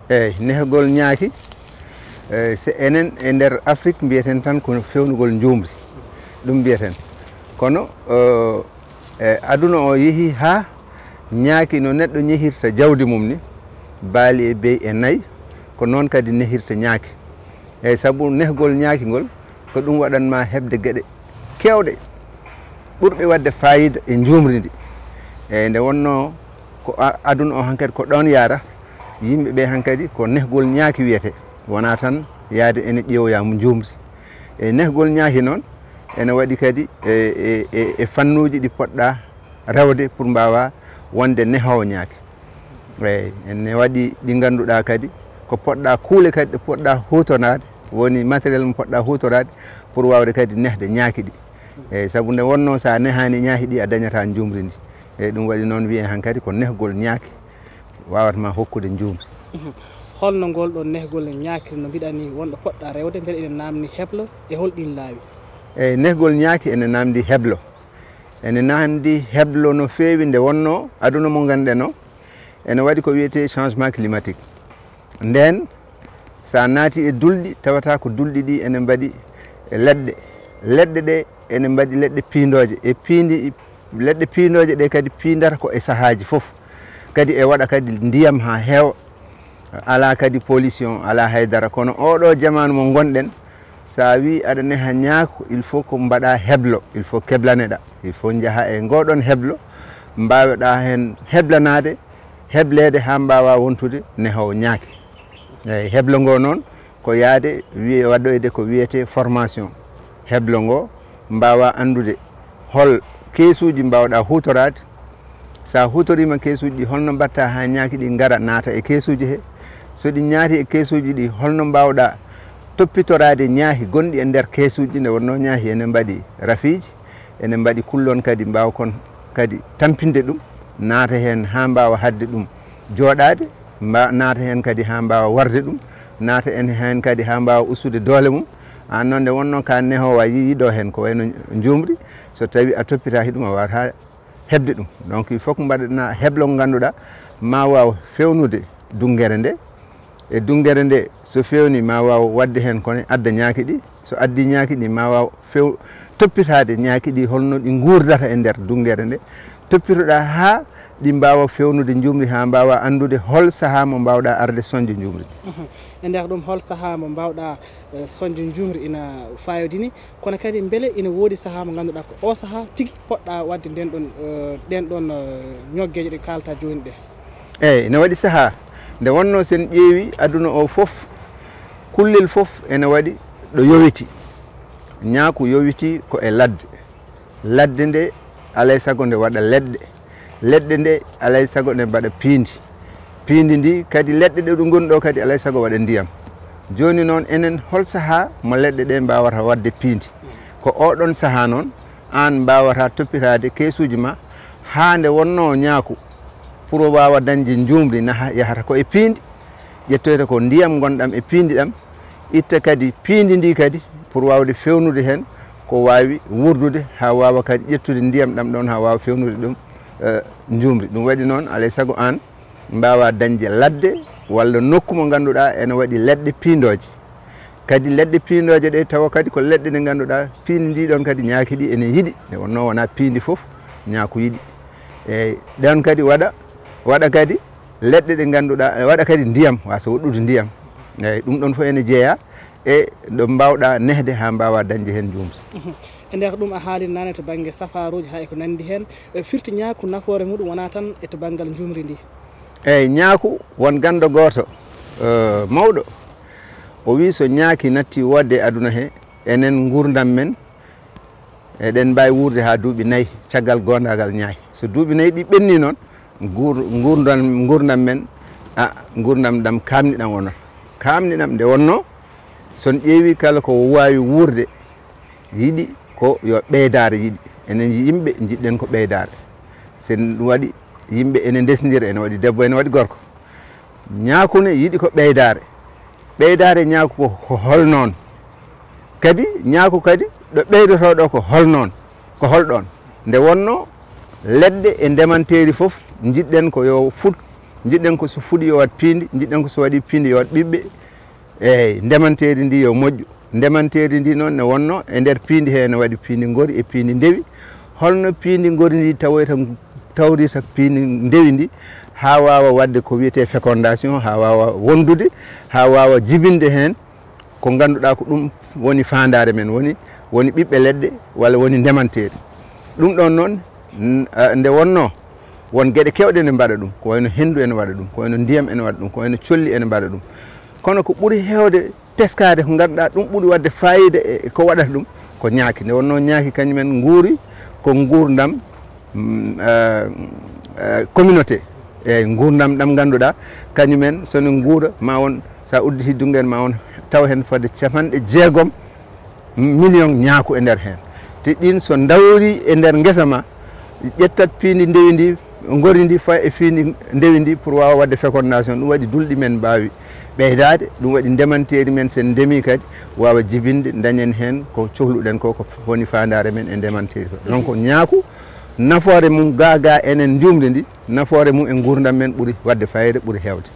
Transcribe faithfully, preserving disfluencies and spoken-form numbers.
Eyi, nehgol ñaaki, e, se enen e nder Afrik mbiyeten tan ko fewnugol njuumri, ɗum mbiyeten. Kono, o, e, aduna o yehi haa ñaaki no neɗɗo ñehirta jawdi mum ni, baali e beyi e nayi, ko noon kadi nehirta ñaaki. Eyi, sabu nehgol ñaaki ngol, ko ɗum waɗan ma heɓde geɗe keewɗe ɓurɓe waɗde faayiida e njuumri ndi. Eyi, nde wonnoo ko a-, aduna o hankadi ko ɗoon yaara, yimɓe ɓe hankadi ko nehgol ñaaki wiyetee, wonaa tan yahde ene ƴeewoya njuumri. E nehgol ñaaki noon, ene waɗi kadi e, e, e, e fannuuji ɗi poɗɗa rewde pour mbaawa wonde nehoowo ñaaki. Eyi, ene waɗi ɗi ngannduɗaa kadi ko poɗɗa kuule kadi ɗe poɗɗa huutoraade, woni matériel mo poɗɗa huutoraade pour waawde kadi nehde ñaaki ɗi. Eyi, sabu nde wonnoo so a nehaani ñaaki ɗi, a dañataa njuumri ndi. Eyi, ɗum waɗi noon wiyee hankadi ko nehgol ñaaki waawata ma hokkude njuumri. Mhm. Holno ngol ɗon nehgol ñaaki no mbiɗa ni wonɗo poɗɗa rewde, mbele ene naamni heblo e hol ɗiin laawi? Eyi, nehgol ñaaki ene naamndi heblo. Ene naamndi heblo no feewi nde wonnoo aduna mo ngonɗen o, ene waɗi ko wiyetee changement climatique. Ndeen, so a naati e dulɗi, tawata ko dulɗi ɗi ene mbaɗi e leɗɗe. Leɗɗe ɗe ene mbaɗi leɗɗe piindooje. E piindi, leɗɗe piindooje ɗe kadi piindata ko e sahaaji fof. Kadi e waɗa kadi ndiyam haa heewa. Alaa kadi pollution, alaa haydara. Kono oɗo jamaanu mo ngonɗen, so a wii aɗa neha ñaako, il faut ko mbaɗa heblo, il faut keblaneɗa. Il faut njaha e ngoɗon heblo, mbaaweɗa heen heblanaade, hebleede haa mbaawa wontude nehoowo ñaaki. Eyi, heblo ngo noon ko yahde wiye waɗoyde ko wiyetee formation. Heblo ngo mbaawa anndude hol keesuuji mbaawɗa huutoraade. So a huutoriima keesuuji ɗi, holno mbaɗta haa ñaaki ɗi ngara naata e keesuuji he? So ɗi ñaati e keesuuji ɗi, holno mbaawɗa toppitoraade ñaaki gonɗi e nder keesuuji ɗi? Nde wonnoo ñaaki ene mbaɗi rafiiji, ene mbaɗi kullon kadi mbaawkon kadi tampinde ɗum, naata heen haa mbaawa haɗde ɗum jooɗaade, mba-, naata heen kadi haa mbaawa warde ɗum, naata en heen kadi haa mbaawa ustude doole mum. Aan noon nde wonnoo ka nehoowo a yi-, yiɗo heen ko wayno njuumri, so tawii a toppitaaki ɗum a waawataa heɓde ɗum. Donc il faut que mbaɗanaa heblo ngo ngannduɗaa ma waaw fewnude dunngere nde. E dunngere nde so fewni ma waaw waɗde heen kone adda ñaaki ɗi. So addi ñaaki ɗi ma waaw few-, toppitaade ñaaki ɗi holno ɗi nguurdata e nder dunngere nde. Toppitoɗaa haa ɗi mbaawa fewnude njuumri haa mbaawa anndude hol sahaa mo mbaawɗaa arde soñde njuumri. Mhm. E nder ɗum hol sahaa mo mbaawɗaa, eh, soñde njuumri ina faayodini, kono kadi mbele ina woodi sahaa mo ngannduɗaa ko o sahaa tigi poɗɗa waɗde nden ɗon, eh, ɗen ɗon, eh, ñoggeeje ɗe kaalta jooni ɗe? Eyi, ina waɗi sahaa nde wonnoo sen ƴeewi aduna o fof, kullel fof ene waɗi ɗo yowiti. Ñaaku yowiti ko e ladde. Ladde nde alay sago nde waɗa leɗɗe. Leɗɗe nde alay sago nde mbaɗa piindi. Piindi ndi kadi leɗɗe ɗe ɗum ngoni ɗo kadi alay sago waɗa ndiyam. Jooni noon enen hol sahaa mo leɗɗe ɗe mbaawata waɗde piindi? Ko oɗon sahaa noon aan mbaawata toppitaade keesuuji ma haa nde wonnoo ñaaku pour o waawa dañde njuumri naha yahata ko e piindi, ƴettoyta ko ndiyam ngonɗam e piindi ɗam, itta kadi piindi ndi kadi pour waawde fewnude heen ko waawi wuurdude haa waawa kadi ƴettude ndiyam ɗam ɗoon haa waawa fewnude ɗum, eh, njuumri. Ɗum waɗi noon alay sago aan mbaawa dañde ladde walla nokku mo ngannduɗaa ene waɗi leɗɗe piindooje. Kadi leɗɗe piindooje ɗe tawa kadi ko leɗɗe ɗe ngannduɗaa piindi ndi ɗoon kadi ñaaki ɗi ene yiɗi. Nde wonnoo wonaa piindi fof ñaaku yiɗi. Eyi, ɗon kadi waɗa, waɗa kadi leɗɗe ɗe ngannduɗaa, waɗa kadi ndiyam, waasa woɗɗude ndiyam. Eyi, ɗum ɗon fof ene jeyaa e ɗo mbaawɗaa nehde haa mbaawaa dañde heen njuumri. Mhm. E nder ɗum a haali naane to bannge safaaruuji haa e ko nanndi heen, e firti ñaaku nafoore muɗum wonaa tan e to banngal njuumri ndi. Eyi, ñaaku won ganndo gooto, eh, mawɗo, o wii so ñaaki natti woodde e aduna he, enen nguurndam men eɗen mbaawi wuurde haa duuɓi nayi caggal goondaagal ñaaki. So duuɓi nayi ɗi ɓenni noon, nguur-, nguurndam, nguurndam men, a, nguurndam ɗam kaamni ɗam wonata. Kaamni ɗam nde wonnoo, so on ƴeewi kala ko waawi wuurde, yiɗi ko yo ɓeydaare yiɗi. Enen yimɓe njiɗɗen ko ɓeydaare. So ɗum waɗi yimɓe ene ndesndira, ene waɗi debbo, ene waɗi gorko. Ñaaku ne yiɗi ko ɓeydaare. Ɓeydaare ñaaku ko, ko hol noon? Kadi ñaaku kadi ɗo ɓeydotoo ɗo ko hol noon? Ko hol ɗoon? Nde wonnoo leɗɗe e ndemanteeri fof njiɗɗen ko yo fut Njiɗɗen ko so fuɗi yo waɗ piindi, njiɗɗen ko so waɗi piindi yo waɗ ɓiɓɓe. Eeyi, ndemanteeri ndi yo moƴƴu. Ndemanteeri ndi noon ne wonno e nder piindi he ne waɗi piindi ngori e piindi ndewi. Holno piindi ngori ndi tawoyta, tawrita piindi ndewi ndi haa waawa waɗde ko wiyetee fécondation, haa waawa wondude, haa waawa jibinde heen ko ngannduɗaa ko ɗum woni faandaare men, woni, woni ɓiɓɓe leɗɗe walla woni ndemanteeri. Ɗum ɗoon noon, n-, a, nde wonno won geɗe keewɗe ne mbaɗa ɗum, ko wayno henndu ene waɗa ɗum, ko wayno ndiyam ene waɗa ɗum, ko wayno colli ene mbaɗa ɗum. Kono ko ɓuri heewde teskaade ko ngannduɗaa ɗum ɓuri waɗde faayiida e, e ko waɗata ɗum ko ñaaki. Nde wonno ñaaki kañumen nguuri ko nguurndam, mm, eh, eh, communauté. Eeyi, nguurndam ɗam ngannduɗaa kañumen so ne nguura ma won, so a udditi dunngel ma won taw heen fodde capanɗe jeegom million ñaaku e nder heen. Te ɗin so ndawri e nder ngesa ma, ƴettat piindi ndewi ndi, ngori ndi, fawa e piindi ndewi ndi pour waawa waɗde fécondation. Ɗum waɗi dulɗi men mbaawi ɓeydaade, ɗum waɗi ndemanteeri men, so en ndemi kadi, waawa jibinde, ndañen heen ko cohluɗen ko, ko woni faandaare men e ndemanteeri ko. Donc, ñaaku, nafoore mum gaa gaa enen njuumri ndi, nafoore mum e nguurndam men ɓuri waɗde fayida, ɓuri heewde.